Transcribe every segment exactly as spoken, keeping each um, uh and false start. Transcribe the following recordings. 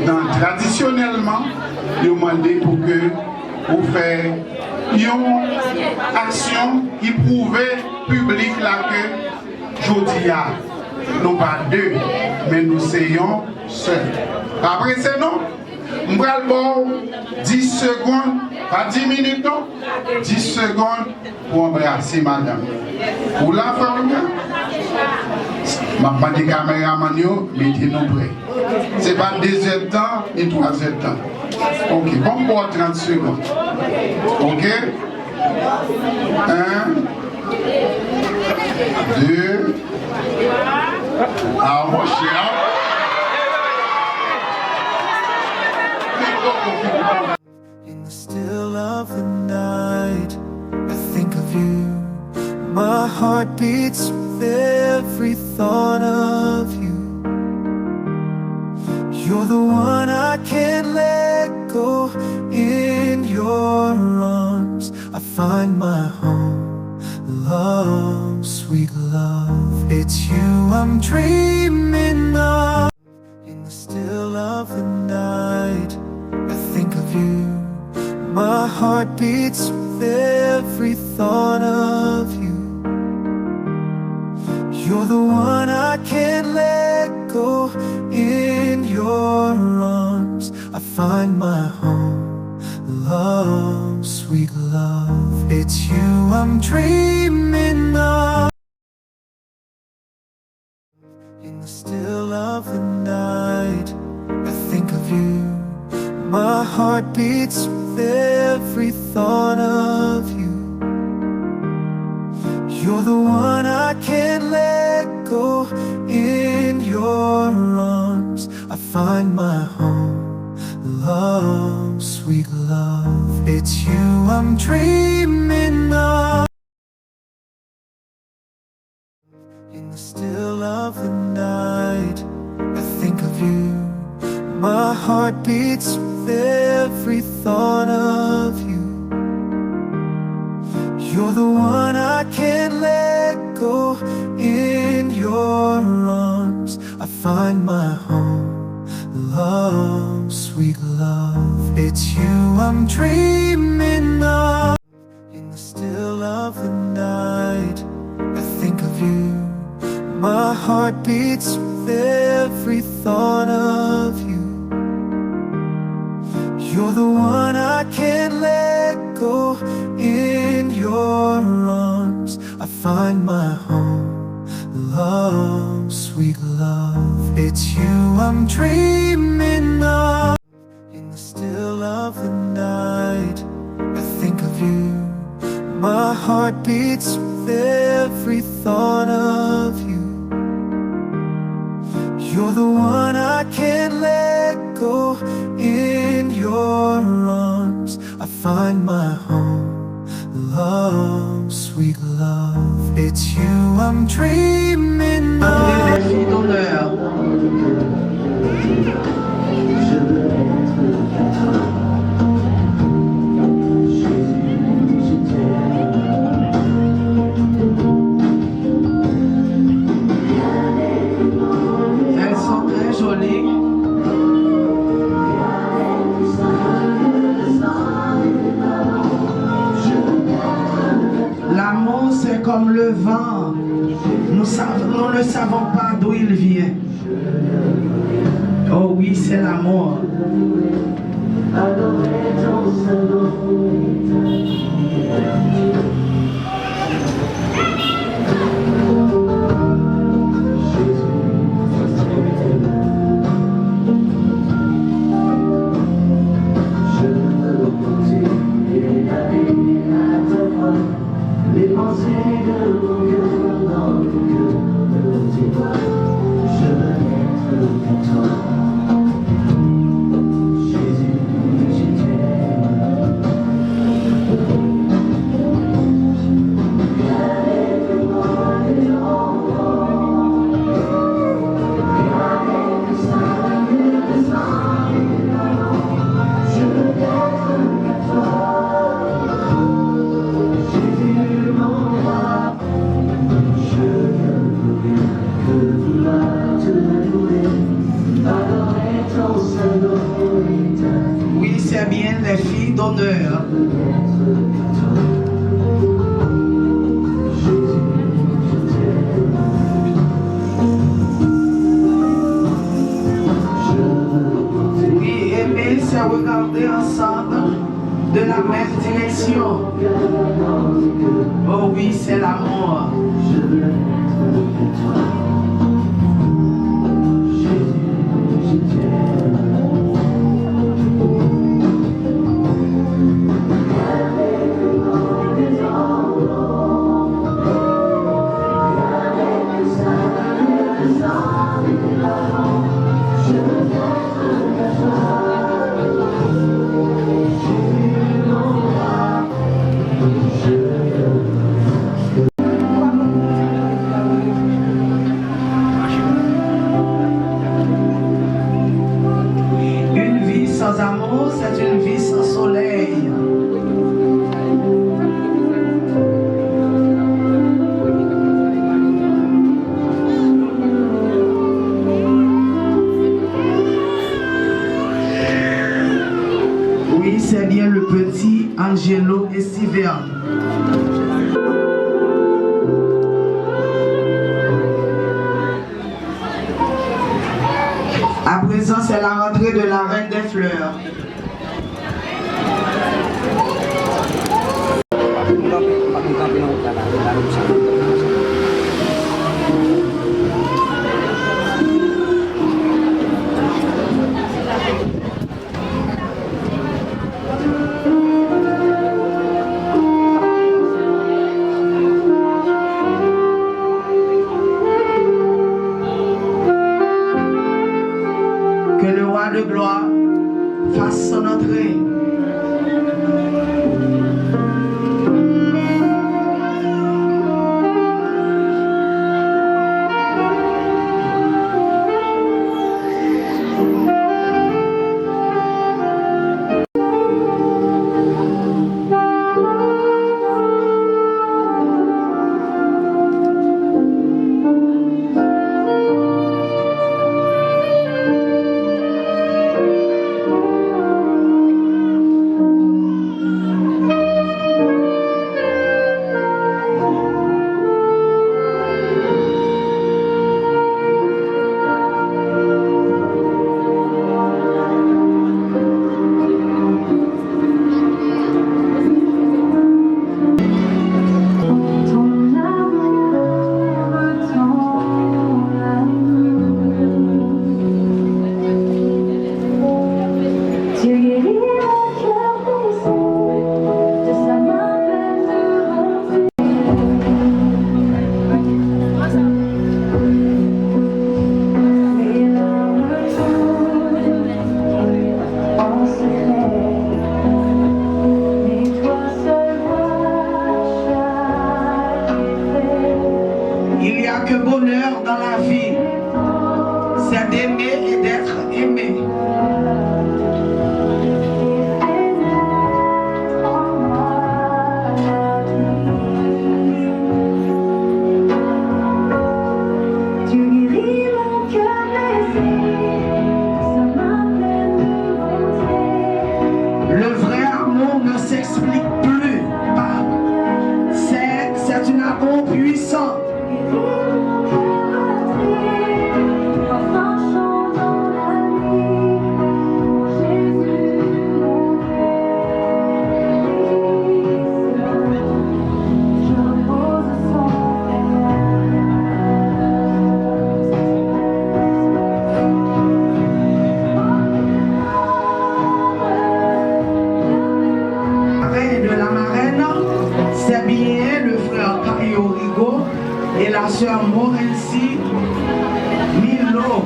Nan tradisyonèlman, yo mande pou ke ou fè yon aksyon ki pwouve piblik la ke jodi a, nou pa de, men nou se yon sèl. Pa prese non. M pral ba w dis segonn, pa dis minit non, dis segonn pou anbrase madanm. Ou la, frè William? M ap mande kameramann yo mete nou prè. Se pa dezèdtan ni twazèdtan. Ok, ban m ba w trant segonn. Ok? En, de, a, monchè, a. In the still of the night, I think of you. My heart beats with every thought of you. You're the one I can't let go. In your arms, I find my home. Love, sweet love, it's you I'm dreaming of. In the still of the night, I think of you. My heart beats with every thought of you. You're the one I can't let go. In your arms, I find my home. Love, sweet love, it's you I'm dreaming of. In the still of the night, I think of you. My heart beats with every thought of you. You're the one I can't let go. In your arms, I find my home. Love, sweet love, it's you I'm dreaming of. In the still of the night, I think of you. My heart beats with every thought of you. You're the one I can't let go. In your arms, I find my home. Love, sweet love, it's you I'm dreaming of. In the still of the night, I think of you. My heart beats with every thought of you. You're the one I can't let go. In your arms, I find my home. Love, sweet love, it's you I'm dreaming of. In the still of the night, I think of you. My heart beats with every thought of you. You're the one I can't let go. In your arms, I find my home. Love, sweet love, it's you I'm dreaming of. Merci d'honneur. Elles sont très jolies. L'amour, c'est comme le vent. Nous sav-, nous ne savons pas d'où il vient. Oh oui, c'est l'amour. Fille d'honneur. Oui, aimer, c'est regarder ensemble de la même direction. Oh oui, c'est l'amour. Une vie sans amour, c'est une vie sans soleil. Oui, c'est bien le petit Angelo Estiverne. À présent, c'est la rentrée de la reine des fleurs. Que le roi de gloire fasse son entrée. Il y a que bonheur dans la vie, c'est d'aimer et d'être aimé. Le vrai amour ne s'explique plus. Pas. C'est, c'est un amour puissant. Avec de la marraine, c'est bien le frère Caillot Rigaud et la sœur Morency Milo.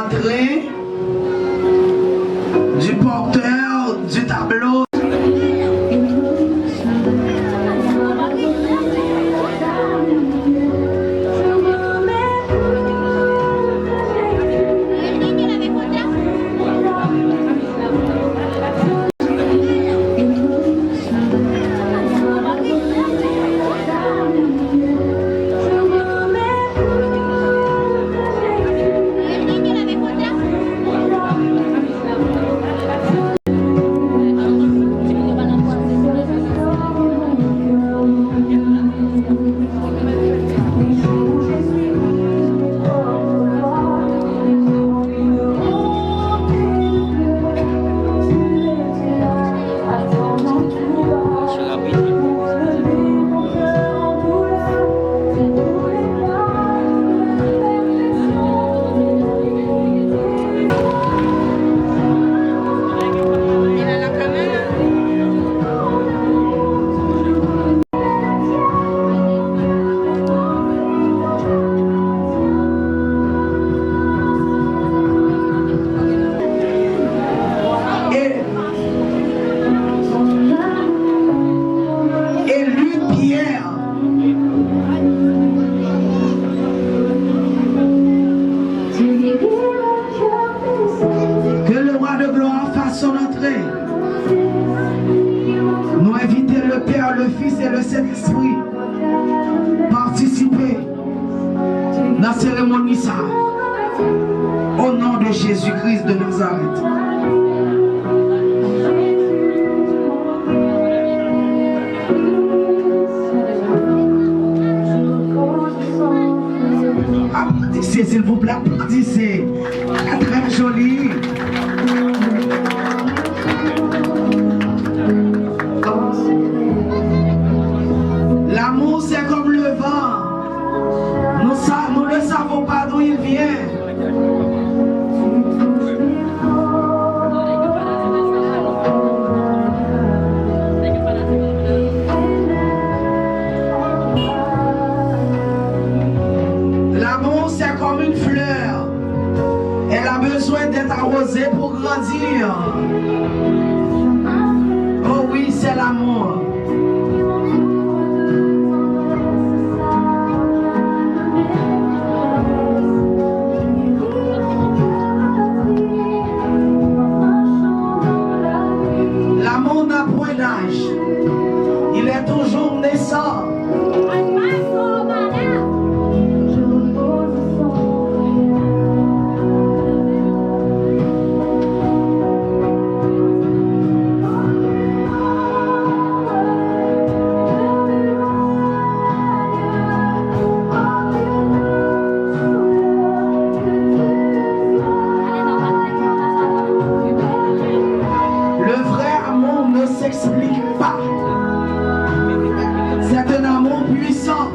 Entrée du porteur du tableau. Et, et lui, Pierre, que le roi de gloire fasse son entrée. Nou envite le Père, le Fils et le Saint-Esprit patisipe nan seremoni sa a. Au nom de Jésus-Christ de Nazareth. Aplodisye, silvouplè, aplodisye. Très, très joli. L'amour, c'est comme le vent. Nous sa-, nous ne savons pas d'où il vient. L'amour, c'est comme une fleur. Elle a besoin d'être arrosée pour grandir. Oh oui, c'est l'amour. L'amour n'a point d'âge. Il est toujours naissant. Le vrai amour ne s'explique pas. C'est un amour puissant.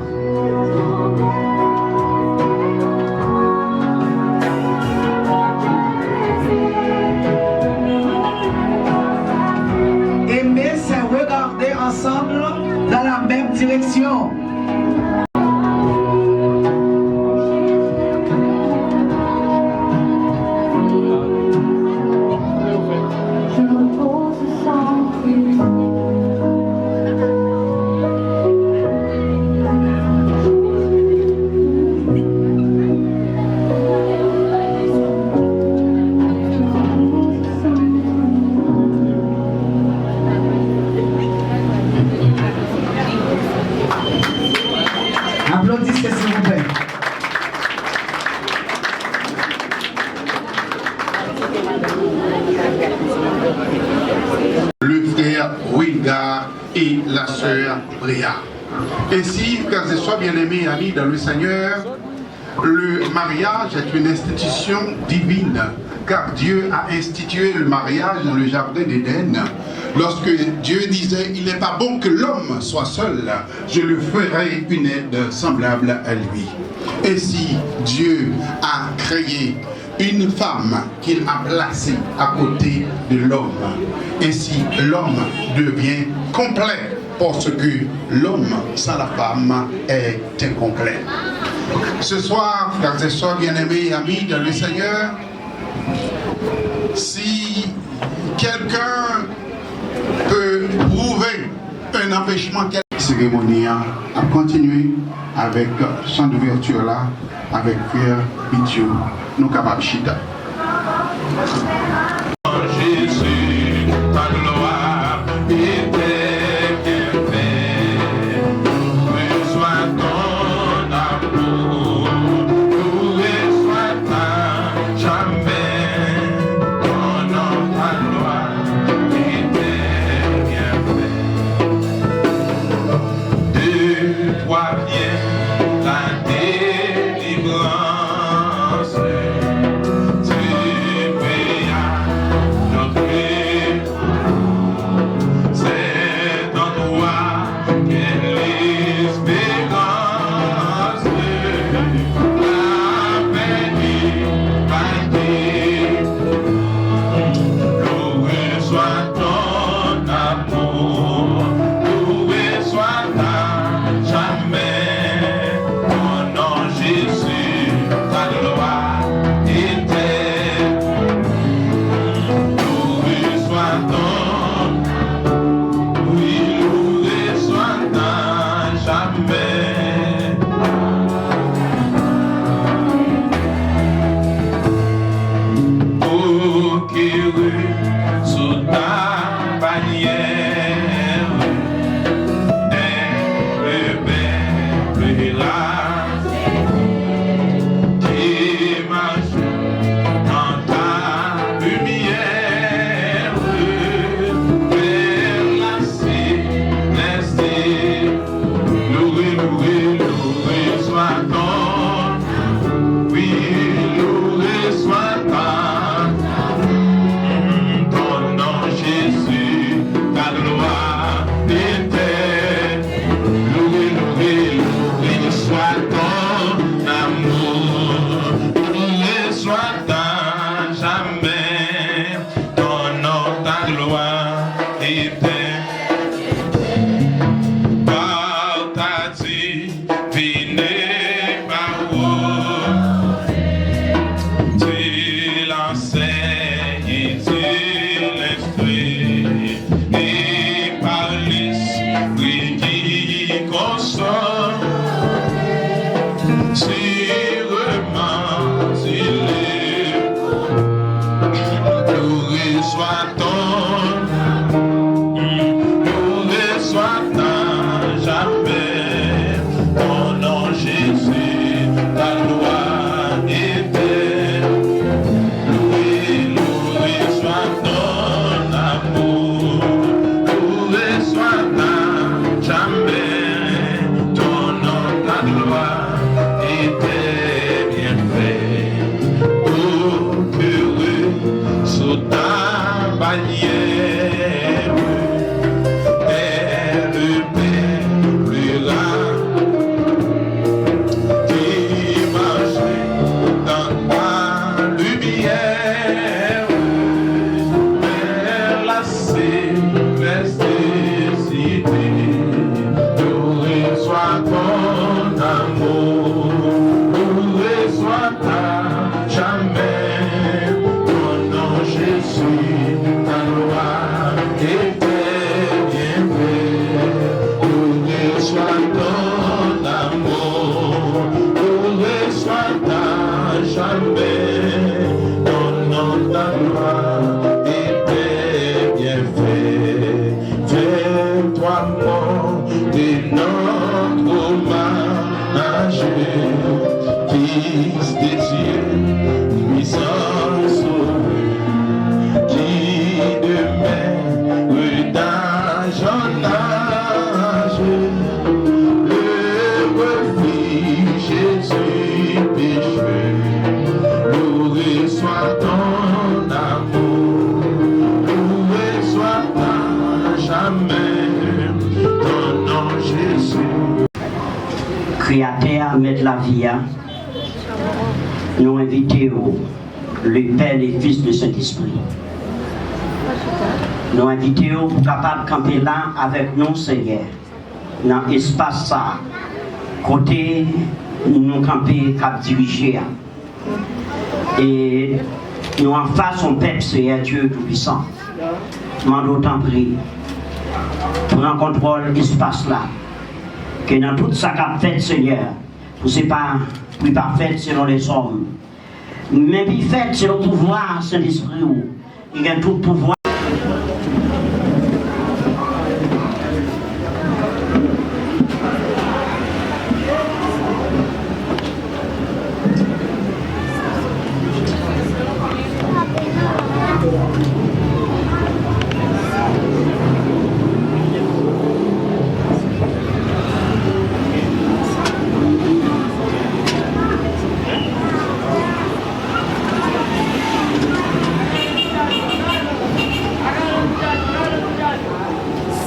Aimer, c'est regarder ensemble dans la même direction. Aplodisye, silvouplè. Le frère Wilgar et la sœur Bréa. Ainsi, frères et sœurs bien-aimés, amis dans le Seigneur, le mariage est une institution divine, car Dieu a institué le mariage dans le jardin d'Éden, lorsque Dieu disait, il n'est pas bon que l'homme soit seul, je lui ferai une aide semblable à lui. Ainsi, Dieu a créé une femme qu'il a placée à côté de l'homme. Ainsi, l'homme devient complet, parce que l'homme sans la femme est incomplet. Ce soir, frères et sœurs bien-aimés et amis dans le Seigneur, Si quelqu'un peut prouver un empêchement, quel- Seremoni an ap kontinye avèk chan d'ouverture la, avèk frè Pityo. Nou kapab chita. Jezi, ta glwa etènèl. Loué soit ton amour, loué soit ta jamais ton nom, ta gloire et tes bienfaits. De toi vient la délivrance, tu payas notre C'est en toi qu'est l'espérance, la paix du paradis. Loué soit ton amour, loué soit ta jamais ton nom, Jésus, ta gloire éternelle. Loué soit ton, oui, loué soit ta jamais. Conquérant sous ta bannière, un peuple rassemblé qui marche dans ta lumière, vers la céleste. Loué, loué, loué soit ton, oui, loué soit ta, ton nom, Jésus, ta gloire éternelle. Loué, loué, loué soit ton amour, loué soit ta jamais ton nom, ta gloire éternelle. Par ta divine parole, tu l'enseignes et tu l'instruis, et par l'Esprit qui console, sûrement tu le Loué soit ton, loué soit ta jamais ton nom, Jésus, ta gloire éternelle. Loué, loué soit ton amour, loué soit ta jamais ton nom, ta gloire et tes bienfaits. Ô heureux sous ta bannière, est le peuple qui marche dans ta lumière, vers la céleste cité. Loué soit ton amour, loué soit ta jamais ton nom, Jésus, ta gloire et tes bienfaits. Loué soit ton amour, loué soit ta jamais ton nom, ta gloire et tes bienfaits. Fais-toi mon de notre manager, Fils de Dieu, puissant sauveur, qui demeure dans un âge, le refuge Jésus pécheur. Loué soit ton amour, loué soit ta jamais ton nom, Jésus. Kreyatè a, Mèt lavi a, nou envite w, le Père, le Fils, le Saint-Esprit. Nou envite w pou kapab kanpe la avèk nou, Senyè, nan espas sa a, kote nou kanpe k ap dirije a. E Nou anfas yon pèp, Seyè Dye Toupisan. Mande w, tanpri, pran kontwòl espas la. Ke nan tout sa k ap fèt, Seyè, pou se pa, pou li pa fèt selon lèzòm, men pou li fèt selon pouvwa Sentespri w, ki gen tout pouvwa.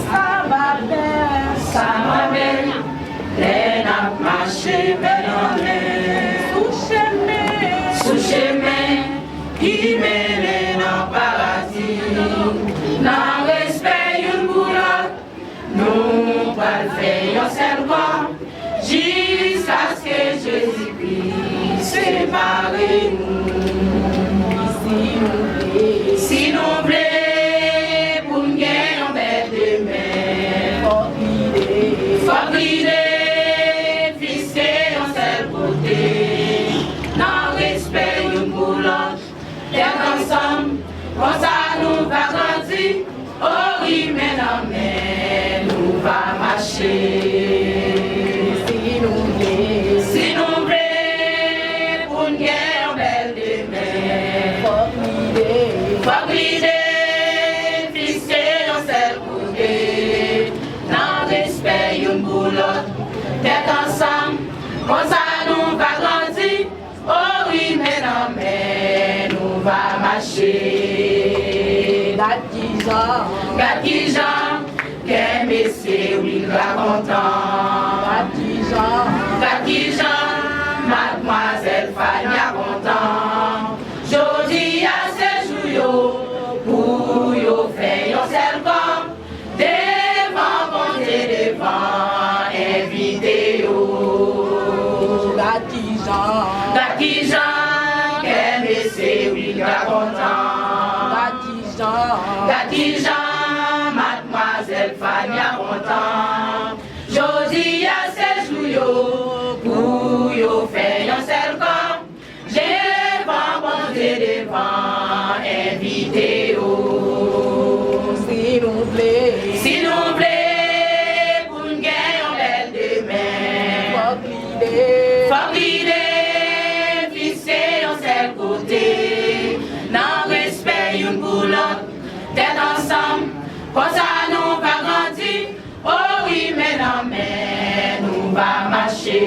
Sa va bèl, sa va bèl, lè n ap mache men nan men. Sou chemen, sou chemen ki mennen nan paradi, nan respè youn pou lòt, nou pral fè yon sèl kò, jiskaske Jezikri separe nou. Si nou vle, si nou vle pou n gen yon bèl demen, fòk lide, fòk lide fikse yon sèl kote, nan respè youn pou lòt. Tèt ansanm, konsa nou va grandi. O wi, men nan men, nou va mache. Si nou vle, si nou vle pou n gen yon bèl demen, fòk lide, fòk lide fikse yon sèl kote, nan respè youn pou lòt. Tèt ansanm, konsa nou va grandi. O wi, men nan men, nou va mache. Gad kijan, gad kijan kè mesye Wilga kontan. Gad kijan, gad kijan madmwazèl Fania kontan. Jodi a se jou yo pou yo fè yon sèl kò. Devan Bondye, devan envite yo. Gad kijan, gad kijan kè mesye Wilga kontan. Gad kijan, gad kijan madmwazèl Fania kontan. Jodi a se jou yo pou yo fè yon sèl kò. Devan Bondye, devan envite yo. Si nou vle, si nou vle pou n gen yon bèl demen, fòk lide, fòk lide fikse yon sèl kote, nan respè youn pou lòt. Tèt ansanm, konsa nou va grandi. O wi, men nan men, nou va mache.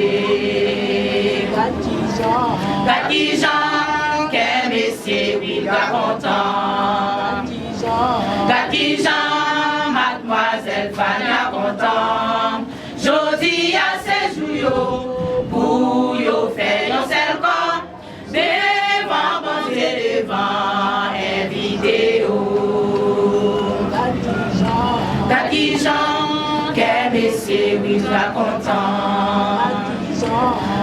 Gad kijan, gad kijan kè mesye Wilga kontan. Gad kijan, gad kijan madmwazèl Fania kontan. Jodi a se jou yo pou yo fè yon sèl kò. Devan Bondye, devan envite yo. Gad kijan, gad kijan kè mesye Wilga kontan.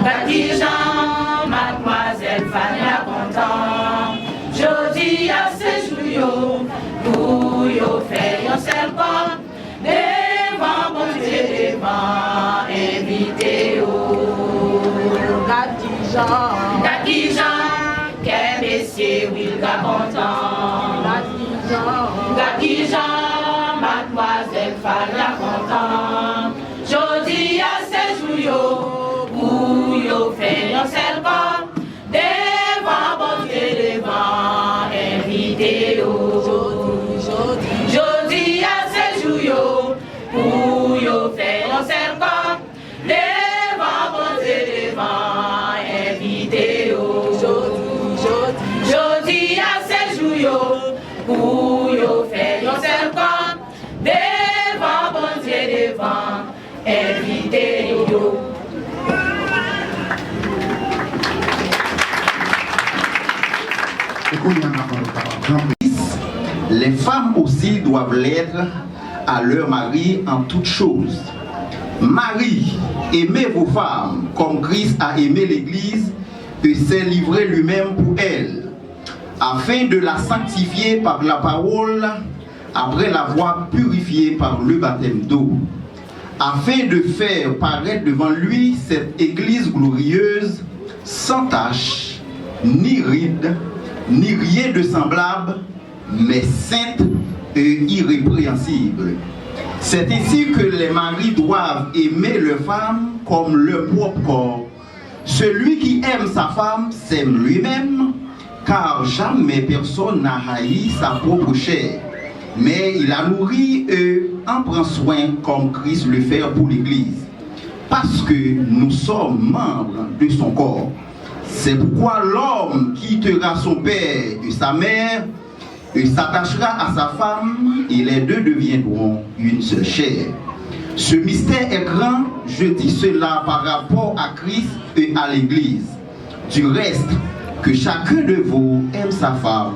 Gad kijan madmwazèl Fania kontan. Jodi a se jou yo pou yo fè yon sèl kò. Devan Bondye, devan envite yo. Gad kijan, gad kijan kè mesye Wilga kontan. Gad kijan, gad kijan madmwazèl Fania kontan. Jodi a se jou yo pou yo fè yon sèl kò. Devan Bondye, devan envite yo. Jodi, jodi, jodi a se jou yo pou yo fè yon sèl kò. Devan Bondye, devan envite yo. Jodi, jodi, jodi a se jou yo pou yo fè yon sèl kò. Devan Bondye, devan envite yo. E kounye a, n ap mande w kapab kanpe. Les femmes aussi doivent l'être à leur mari en toutes choses. Maris, aimez vos femmes comme Christ a aimé l'Église et s'est livré lui-même pour elle. Afin de la sanctifier par la parole, après l'avoir purifiée par le baptême d'eau, afin de faire paraître devant lui cette Église glorieuse, sans tache, ni ride, ni rien de semblable, mais sainte et irrépréhensible. C'est ainsi que les maris doivent aimer leurs femmes comme leur propre corps. Celui qui aime sa femme s'aime lui-même, car jamais personne n'a haï sa propre chair, mais il la nourrit et en prend soin comme Christ le fait pour l'Église, parce que nous sommes membres de son corps. C'est pourquoi l'homme quittera son père et sa mère et s'attachera à sa femme, et les deux deviendront une seule chair. Ce mystère est grand, je dis cela par rapport à Christ et à l'Église. Du reste, que chacun de vous aime sa femme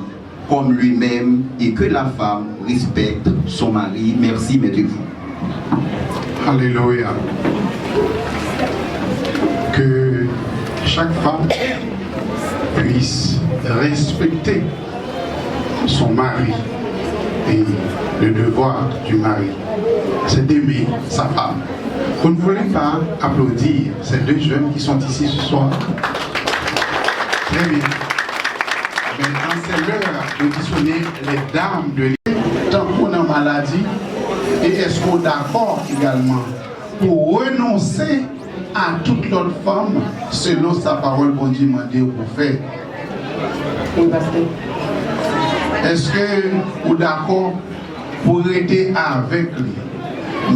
comme lui-même et que la femme respecte son mari. Merci, mettez-vous. Alelouya. Que chaque femme puisse respecter son mari et le devoir du mari, c'est d'aimer sa femme. Vous ne voulez pas applaudir ces deux jeunes qui sont ici ce soir? Très bien. Maintenant, c'est l'heure d'auditionner les dames de l'Église. Tankou nan maladi, e èske w dakò egalman pou w renonse a tout lòt fanm selon sa pawòl Bondye mande w pou w fè? Wi, pastè. Èske ou dakò pou w rete avèk li,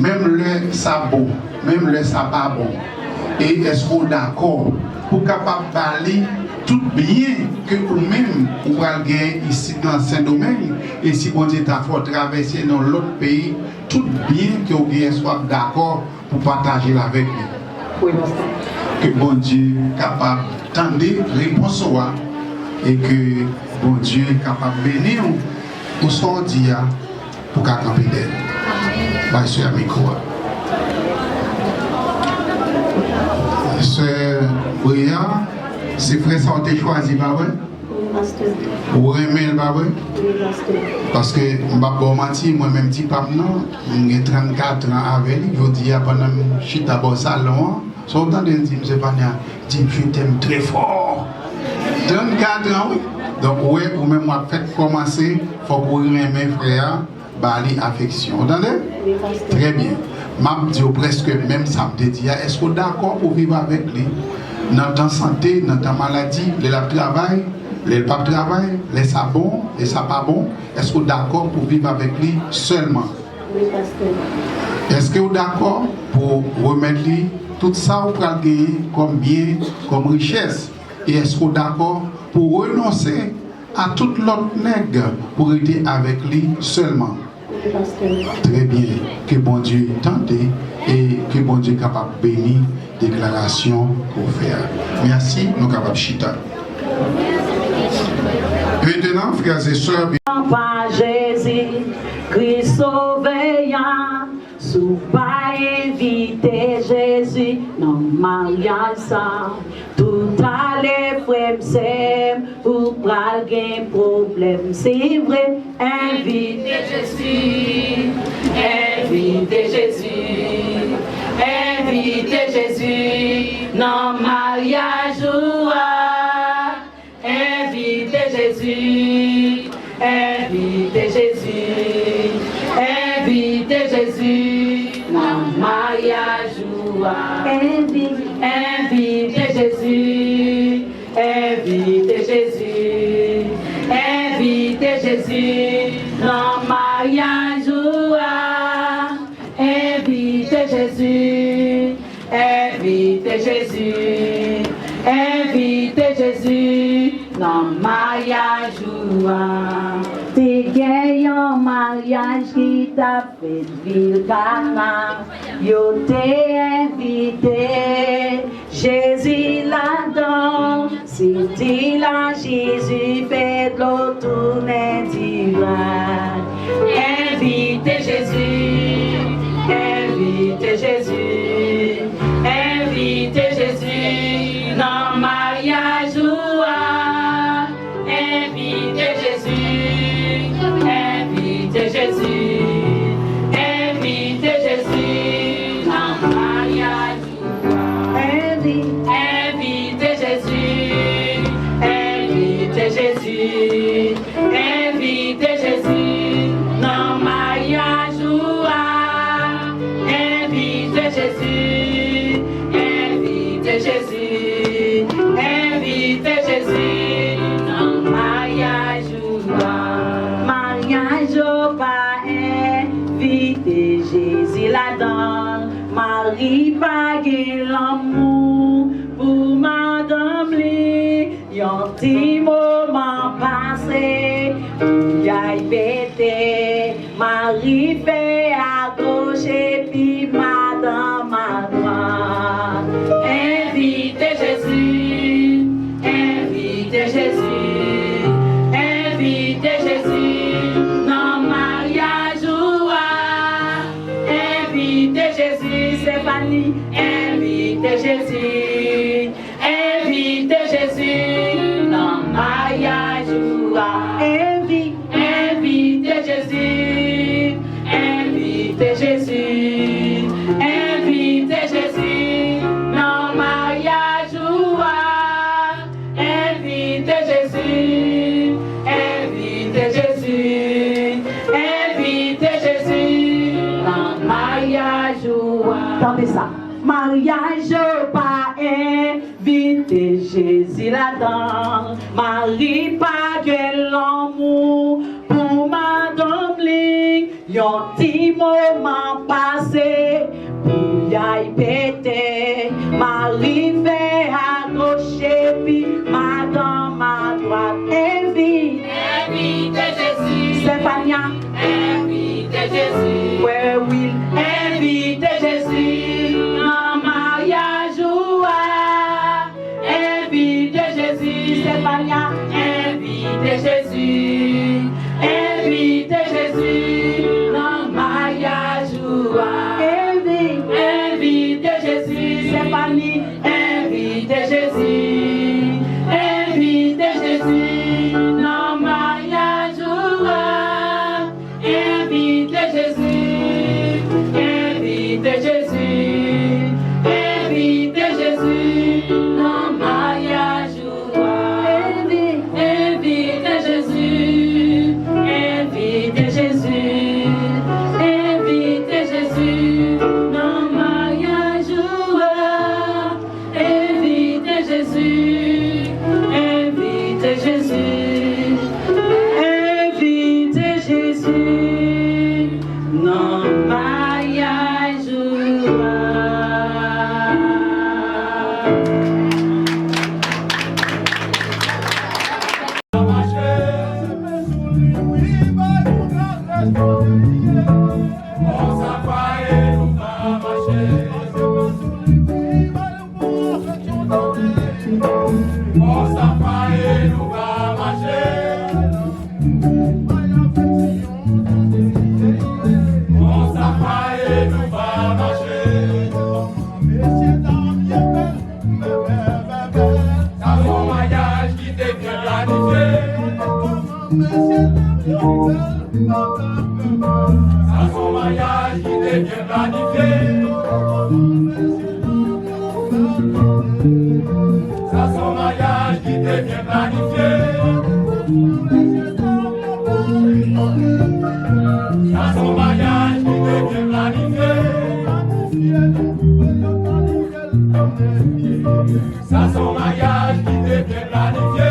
menm lè sa bon, menm lè sa pa bon? E èske w dakò pou w kapab ba li tout byen ke ou menm ou pral genyen isit nan Sendomeng? E si Bondye ta fè w travèse nan lòt peyi, tout byen ke w genyen, èske w ap dakò pou pataje l avèk li? Wi, pastè. Ke Bondye kapab tande repons ou a e ke Bondye kapab beni w pou sa w di a, pou w ka kanpe dèyè l. Bay sè a mikwo a. Sè Bria, se frè sa w te chwazi, pa vre? Wi, pastè. Ou renmen l, pa vre? Wi, pastè. Paske m p ap ba w manti, mwen menm ti pa m nan, m gen trannkat an avè li. Jodi a, pandan m chita bò salon an, sa w tande l di m, se pa nan, di m, je t'aime très fort. Trannkat an, wi. Donk, ou wè, ou menm w ap fèk kòmanse, fòk ou renmen frè a, ba li afeksyon. Ou tande? Wi, pastè. Trè byen. M ap di w prèske menm sa m te di a. Èske w dakò pou w viv avèk li nan tan sante, nan tan maladi, lè l ap travay, lè l p ap travay, lè sa bon, lè sa pa bon? Èske w dakò pou w viv avèk li sèlman? Wi, pastè. Èske w dakò pou w remèt li tout sa w pral genyen kòm byen, kòm richès? E èske w dakò pou w renonse a tout lòt nèg pou rete avèk li sèlman. Trè byen. Ke Bondye tande e ke Bondye kapab beni deklarasyon ke w fè a. Mèsi, nou kapab chita. Mentenan, frè e sè, pa Jezi, Kris Sovè a, si w pa envite Jezi nan maryaj sa, toutalè, frè m, sè m, ou pral gen pwoblèm, se vre. Envite Jezi, envite Jezi, envite Jezi nan maryaj ou a. Envite Jezi, envite Jezi, envite Jezi nan maryaj ou a. Envi- Envite Jezi, envite Jezi, envite Jezi nan maryaj ou a. Envite Jezi, envite Jezi, envite Jezi nan maryaj ou a. Te gen yon maryaj ki t ap fèt vil Kana, yo te envite Jezi ladan. Soti la, Jezi fè dlo tounen diven. Envite Jezi, envite Jezi, envite Jezi nan maryaj ou a. Envite Li pa gen lanmou pou madanm li. Yon ti moman pase, bouyay pete. Mari fè agoch epi madanm adwat. Envite Jezi, envite Jezi, envite Jezi nan maryaj ou a. Envite Jezi, Stéphanie, envite Jezi. Envite Jezi nan maryaj ou a. Envi-, envite Jezi. Envite Jezi. Envite Jezi nan maryaj ou a. Envite Jezi. Envite Jezi. Envite Jezi nan maryaj ou a. Tande sa. Maryaj yo pa envite Jezi ladan. Mari pa gen lanmou pou madanm li. Yon ti moman pase, bouyay pete. Mari fè agoch epi madanm adwat. Envi-, envite Jezi. Stéphania. Envite Jezi. Frè Wil, envite Jezi nan maryaj ou a. Envite Jezi. Stéphania. Envite Jezi. Envite Jezi nan maryaj ou a. Envi-, envite Jezi. Stéphanie. Envite Jezi, envite Jezi nan maryaj ou a. Envite Jezi, envite Jezi, envite Jezi nan maryaj ou a. Envi-, envite Jezi, envite Jezi, envite Jezi nan maryaj ou a. Envite Jezi, envite Jezi, envite Jezi nan maryaj ou a. Konsa fwaye nou va mache. Konsa fwaye nou va mache. Sa se yon maryaj ki te byen planifye. Sa se yon maryaj ki te byen planifye. Sa se yon maryaj ki te byen planifye. Sa se yon maryaj ki te byen planifye. Sa se yon maryaj ki te byen planifye.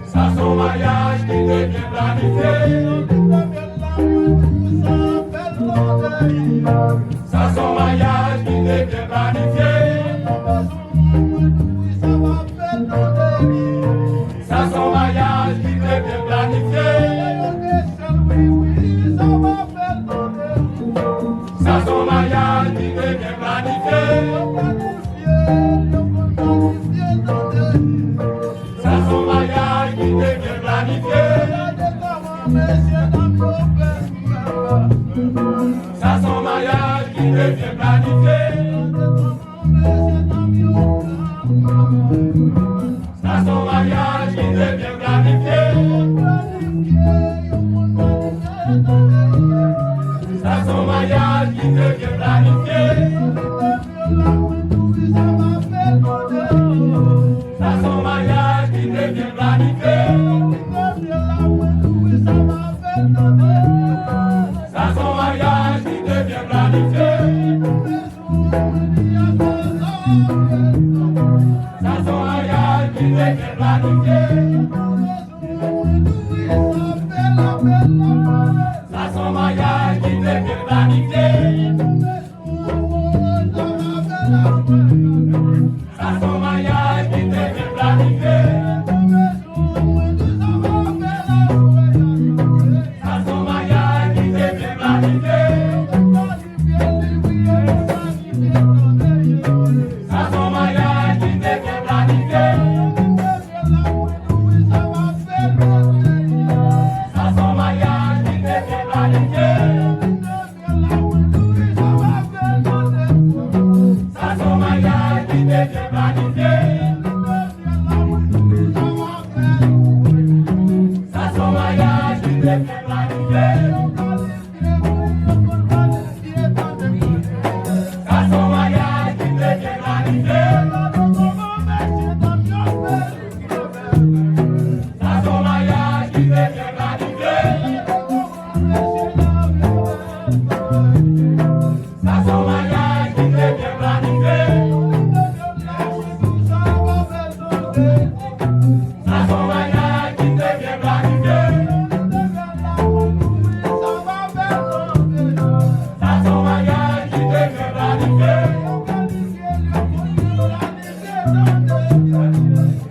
Sa se yon maryaj ki te byen planifye. Sa se yon maryaj ki te byen planifye. Sa se yon maryaj ki te byen planifye. Sa se yon maryaj ki te byen planifye. Sa se yon maryaj ki te byen planifye. Sa se yon maryaj ki te byen planifye. Sa se yon maryaj ki te byen planifye. Sa se yon maryaj ki te byen planifye. Sa se yon maryaj ki te byen planifye. Sa se yon maryaj ki te byen planifye. Sa se yon maryaj ki te byen planifye. Sa se yon maryaj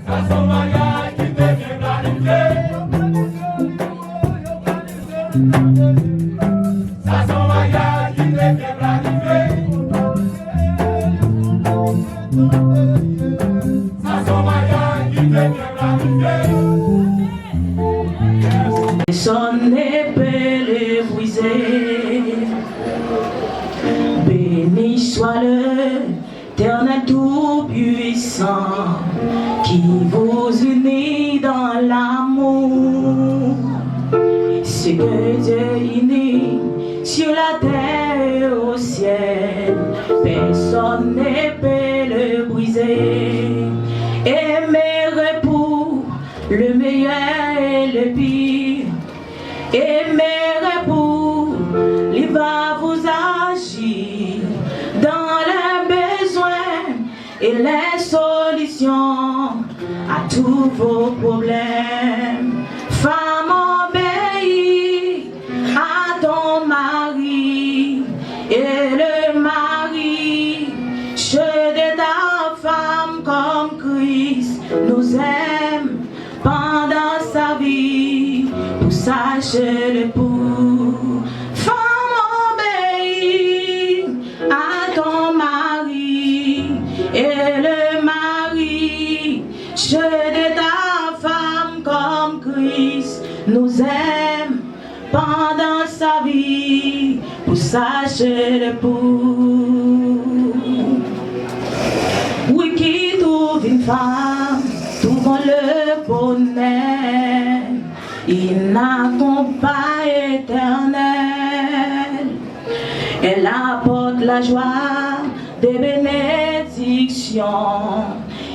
Sa se yon bagay ki te byen planifye. Sa se yon bagay ki te byen planifye. Sa se yon bagay ki te byen planifye. Personne ne peut le briser. Béni soit l'Éternel Tout-Puissant qui vous unit dans l'amour. Ce que Dieu unit sur la terre et au ciel, personne ne peut le briser. Aimerez pour le meilleur et le pire. Aimerez pour, il va vous agir dans les besoins et les solutions à tous vos problèmes. Femme, obéis à ton mari, et le mari, chéris ta femme comme Christ nous aime pendant sa vie, pour sache l'époux. Femme, obéis à ton mari, et le mari, chéris ta femme comme Christ nous aime pendant sa vie, pour sache l'époux. Oui, qui trouve une femme, trouvons le bonheur. Il n'a qu'un Père éternel. Elle apporte la joie des bénédictions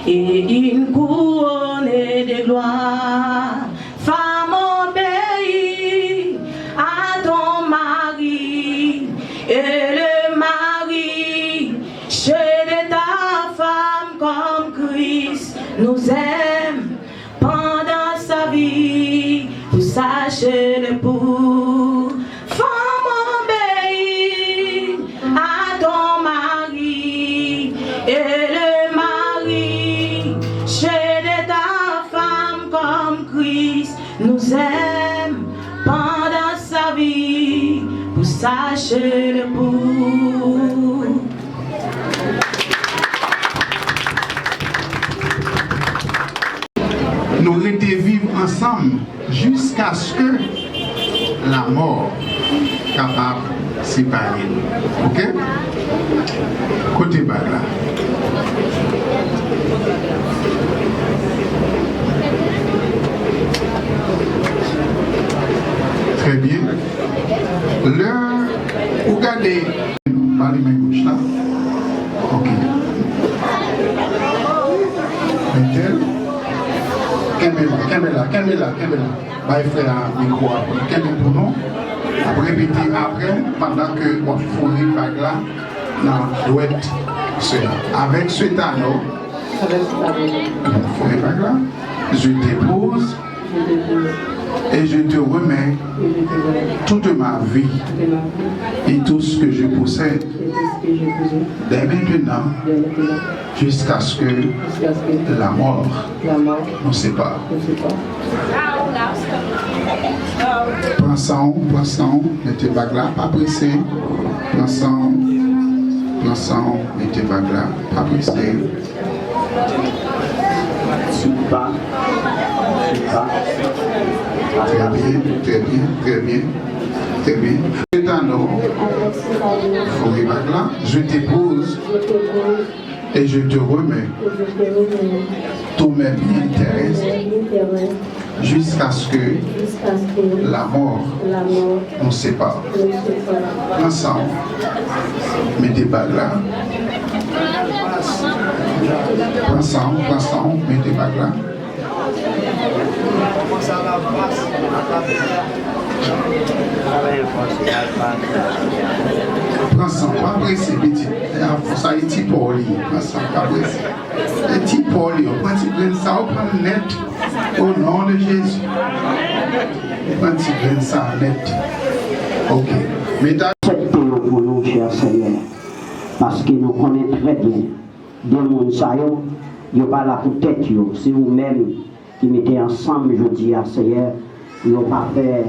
et une couronne de gloire. Femme, obéis à ton mari, et le mari, chéris ta femme comme Christ nous aime pendant sa vie, pour sache l'époux. Femme, obéis à ton mari, et le mari, chéris ta femme comme Christ nous aime pendant sa vie, pour sache l'époux. Nou rete viv ansanm jiskaske lamò kapab separe nou. Oke? Kote bag la? Trè byen. Lè ou gade, pa li men goch la. Ok. Mete l. Kenbe la, kenbe la, kenbe la, kenbe la. Bay frè a mikwo a pou li kenbe pou nou. Ap repete apre m pandan ke w ap foure bag la nan dwèt sè a. Avec cet anneau, avec cet anneau, foure bag la, je dépose, je dépose, et je te remets, et je te remets, toute ma vie, toute ma vie, et tout ce que je possède, et tout ce que je possède, dès maintenant, dès maintenant, jusqu'à ce que, jusqu'à ce que, la mort, la mort, nous sépare, nous sépare. Pran san w, pran san w, mete bag la, pa prese. Pran san w, pran san w, mete bag la, pa prese. Trè byen, trè byen, trè byen, trè byen. Sè Tano, foure bag la, je dépose. Et je te remets tous mes biens terrestres jusqu'à ce que la mort nous sépare. Pran san w, mete bag la. Pran san w, pran san w, mete bag la. Pran san w, pa prese, pitit. Sa e ti pa w li ye. Pran san w, pa prese. E ti pa w li ye. Pran ti grenn sa, w pran l nèt. O non de Jezi. Pran ti grenn sa nèt. Ok. Meta. Aksepte yo pou nou, chè Senyè. Paske nou konnen trè byen de moun sa yo, Yo pa la pou tèt yo, se ou menm ki mete ansanm jodi a, Seyè, pou yo pa fè,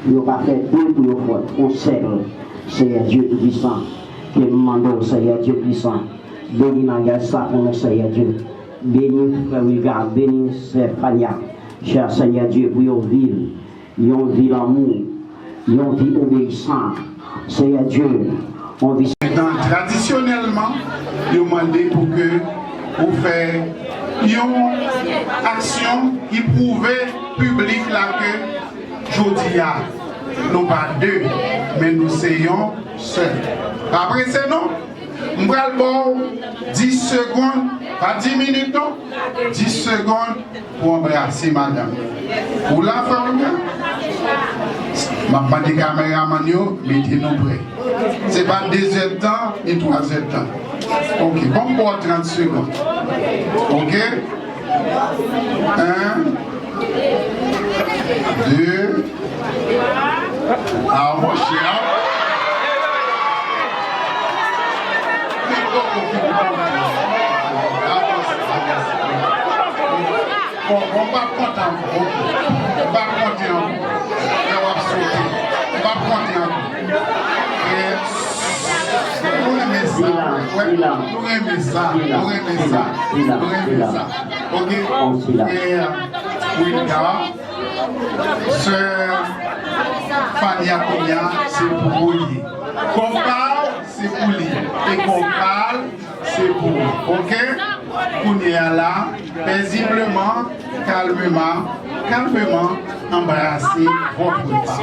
pou yo pa fè de, pou yo fè yon sèl. Seyè Dye Toupisan, ke m mande w, Seyè Dye Toupisan, beni maryaj sa pou nou, Seyè Dye. Beni frè Wilgar, beni sè Fania, chè Seyè Dye, pou yo viv yon vi lanmou, yon vi obeyisan. Seyè Dye, yon vi. Tradisyonèlman, yo mande pou ke ou fè yon aksyon ki pwouve piblik la ke jodi a, nou pa de, men nou se yon sèl. Pa prese non. M pral ba w dis segonn, pa dis minit non, dis segonn pou anbrase madanm. Ou la, frè Wilgar? M ap mande kameramann yo mete nou prè. Se pa de zèdtan ni twa zèdtan. Ok, bon, m ba w trant segonn. Ok? En, de, a, monchè, a. Bon, bon, m p ap konte ankò, ok. M p ap konte ankò. Lè w ap sote. M p ap konte ankò. E, nou renmen sa. Wi, nou renmen sa. Nou renmen sa. Nou renmen sa. Ok? E, Wilgar, sè Fania kounye a, se pou ou li ye. Konpa w, se pou li. E konpa l, se pou ou. Ok? Kounye a la, pezibleman, kalmeman, kalmeman, anbrase vòt repa.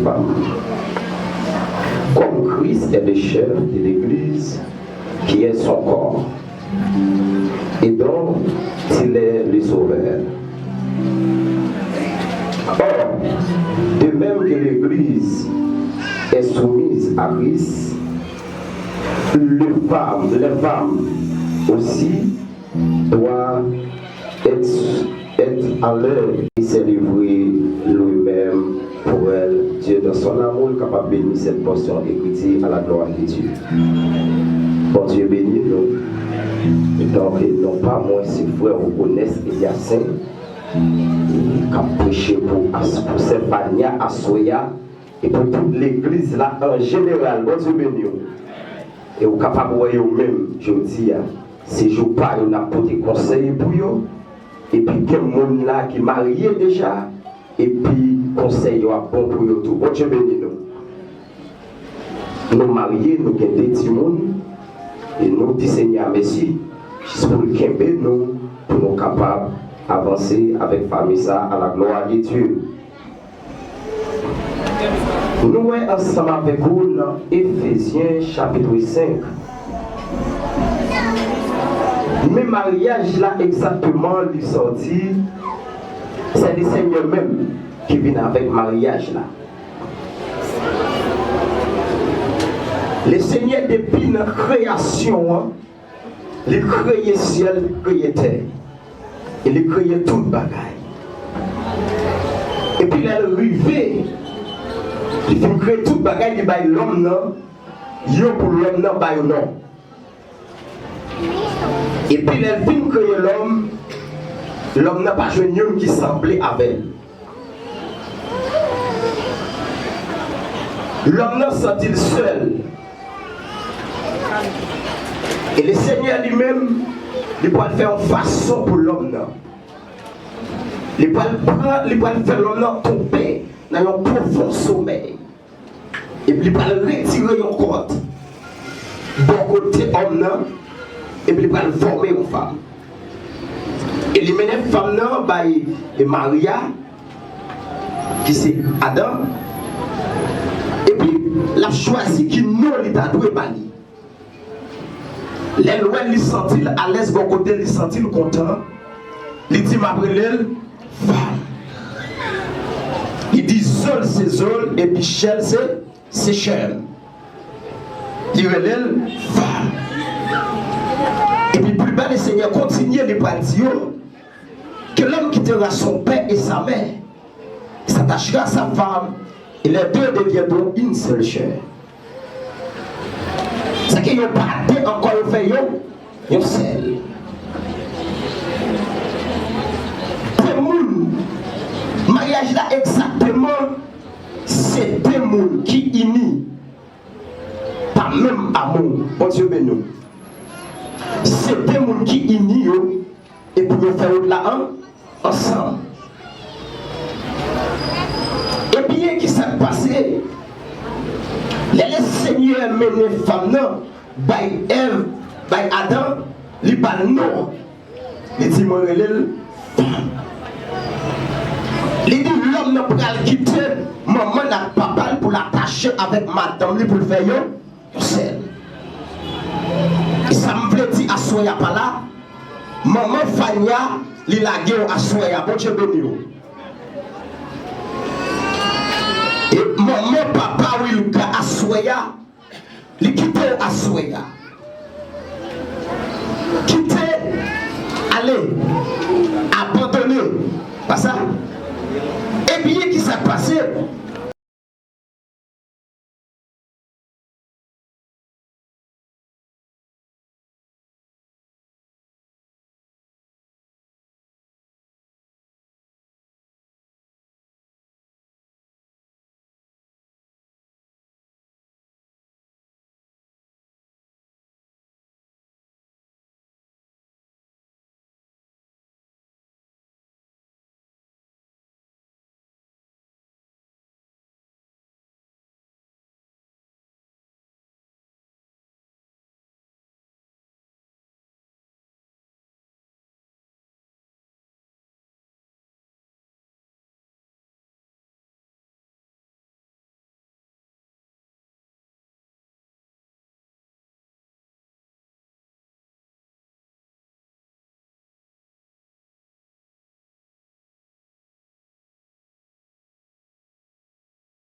Femme. Comme Christ est le chef de l'Église, qui est son corps, et dont il est le sauveur. Or, de même que l'Église est soumise à Christ, le femme, les femmes aussi doivent être, être à l'œuvre et se livrer lui-même pour elle, Dieu dans son amour, li kapab beni cette portion écrite à la gloire de Dieu. Bondye beni nou. Donk, non pa mwen, se frè Ogonès Eliasen, k ap preche pou, as-, pou sè Fania aswè a, e pou tout legliz la an jeneral. Bondye beni w. E ou kapab wè yo menm jodi a. Se jou pa yo n ap pote konsèy pou yo. Epi gen moun la ki marye deja. Epi konsèy yo ap bon pou yo tou. Bondye beni nou. Nou marye, nou gen de timoun. E nou di Senyè a mèsi. Jis pou l kenbe nou. Pou nou kapab avanse avèk fanmi sa a la gloire de Dieu. Nou wè ansanm avèk ou nan Efezyen chapit senk. Men maryaj la egzakteman li sòti, se le Senyè menm ki vin avèk maryaj la. Le Senyè depi nan kreyasyon an, li kreye syèl, li kreye tè. E li kreye tout bagay. Epi lè l rive, li fin kreye tout bagay, li bay lòm nan, yo pou lòm nan ba yo non. Epi lè l fin kreye lòm, lòm nan pa jwenn youn ki sanble avè l. Lòm nan santi l sèl. E le Senyè li menm, li pral fè yon fason pou lòm nan. Li pral pran, li pral fè lòm nan tonbe nan yon pwofon somèy. Epi li pral retire yon kòd bò kote òm nan, epi li pral fòme yon fanm. E li mennen fanm nan bay Maria, ki se Adan. Epi l ap chwazi ki non li ta dwe ba li. Lè l wè li santi l alèz bò kote l, li santi l kontan, li di, "M ap rele l fanm." Li di, "Zo l se zo l, epi chè l se, se chè m." Li rele l fanm. Epi pli ba, le Senyè kontinye, li pral di yo, "Que l'homme quittera son père et sa mère, s'attachera à sa femme, Et les deux deviendront une seule chair. Sa ke yo pa de ankò, yo fè yon, yon sèl. De moun, maryaj la egzakteman, se de moun ki ini pa menm amou. Bondye beni w. Se de moun ki ini yo, epi yo fè wout la an, ansanm. E byen ki sa k pase? Lè Lesenyè mennen fanm nan bay Èv, bay Adan, li ba l non. Li di, "Mwen rele l fanm." Li di, "Lòm nan pral kite manman l ak papa l pou l atache avèk madanm li, pou l fè yon, yon sèl." E sa m vle di aswè a pa la, manman Fania, li lage w aswè a. Bondye beni w. E manman papa Wilka aswè a, li kite w aswè a. Kite ale, abandone. Pa sa? E byen ki sa k pase?